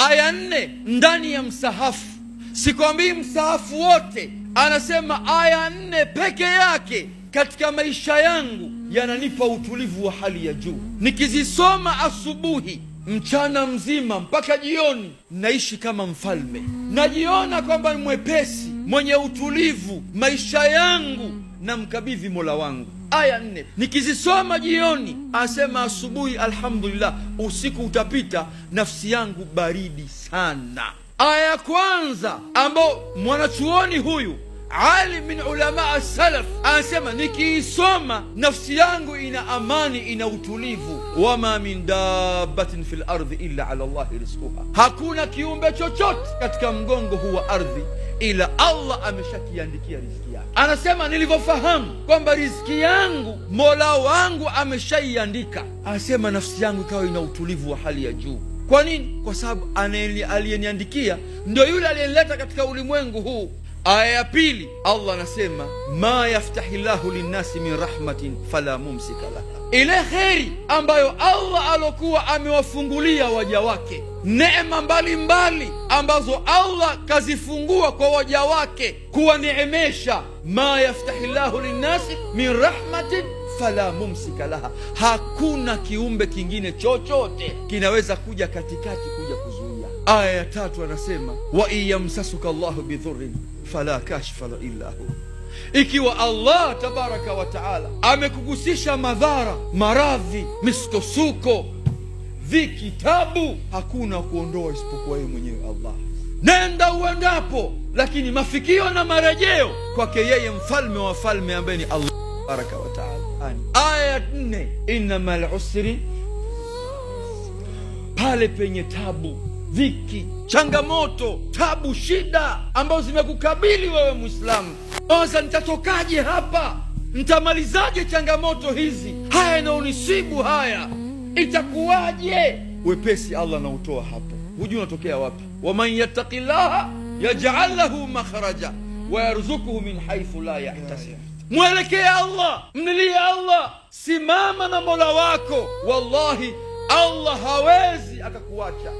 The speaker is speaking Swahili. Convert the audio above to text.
Aya nne ndani ya msahafu, sikwambii msahafu wote, anasema aya nne peke yake katika maisha yangu yananipa utulivu wa hali ya juu. Nikizisoma asubuhi, mchana mzima mpaka jioni, naishi kama mfalme, najiona kwamba ni mwepesi, mwenye utulivu. Maisha yangu namkabidhi Mola wangu. Aya nne nikizisoma jioni, asema asubuhi, alhamdulillah, usiku utapita, nafsi yangu baridi sana. Aya ya kwanza ambao mwanachuoni huyu alim min ulama salaf anasema nikiisoma nafsi yangu ina amani, ina utulivu. Wama min dabbatin fil ardhi illa ala llahi rizquha, hakuna kiumbe chochote katika mgongo huu wa ardhi ila Allah ameshakiandikia riziki yake. Anasema nilivyofahamu kwamba riziki yangu Mola wangu ameshaiandika, anasema nafsi yangu ikawa ina utulivu wa hali ya juu. Kwa nini? Kwa sababu aliyeniandikia ndio yule aliyenileta katika ulimwengu huu. Aya ya pili, Allah anasema ma yaftahi llahu linnasi min rahmatin fala mumsika laha, ile kheri ambayo Allah alokuwa amewafungulia waja wake, neema mbalimbali ambazo Allah kazifungua kwa waja wake kuwaneemesha. Ma yaftahi llahu linnasi min rahmatin fala mumsika laha, hakuna kiumbe kingine chochote kinaweza kuja katikati kuja kuzuia. Aya ya tatu anasema wa in yamsasuka llahu bidhurin fala kashifa illa hu, ikiwa Allah tabaraka wa taala amekugusisha madhara, maradhi, misukosuko, dhiki, tabu, hakuna kuondoa isipokuwa yeye mwenyewe Allah. Nenda uendapo, lakini mafikio na marejeo kwake yeye mfalme wa falme ambaye ni Allah tabaraka wa taala. Aya ya nne, inna mal usri, pale penye tabu, dhiki, changamoto, tabu, shida ambazo zimekukabili wewe Muislamu, sasa nitatokaje hapa? Nitamalizaje changamoto hizi? Haya yanayonisibu haya itakuwaje? Wepesi Allah anautoa hapo, hujui unatokea wapi. Waman yattaqi llaha yaj'al lahu makhraja wa yarzukuhu min haithu la yahtasib. Mwelekee Allah, mlilie Allah, simama na mola wako, wallahi Allah hawezi akakuacha.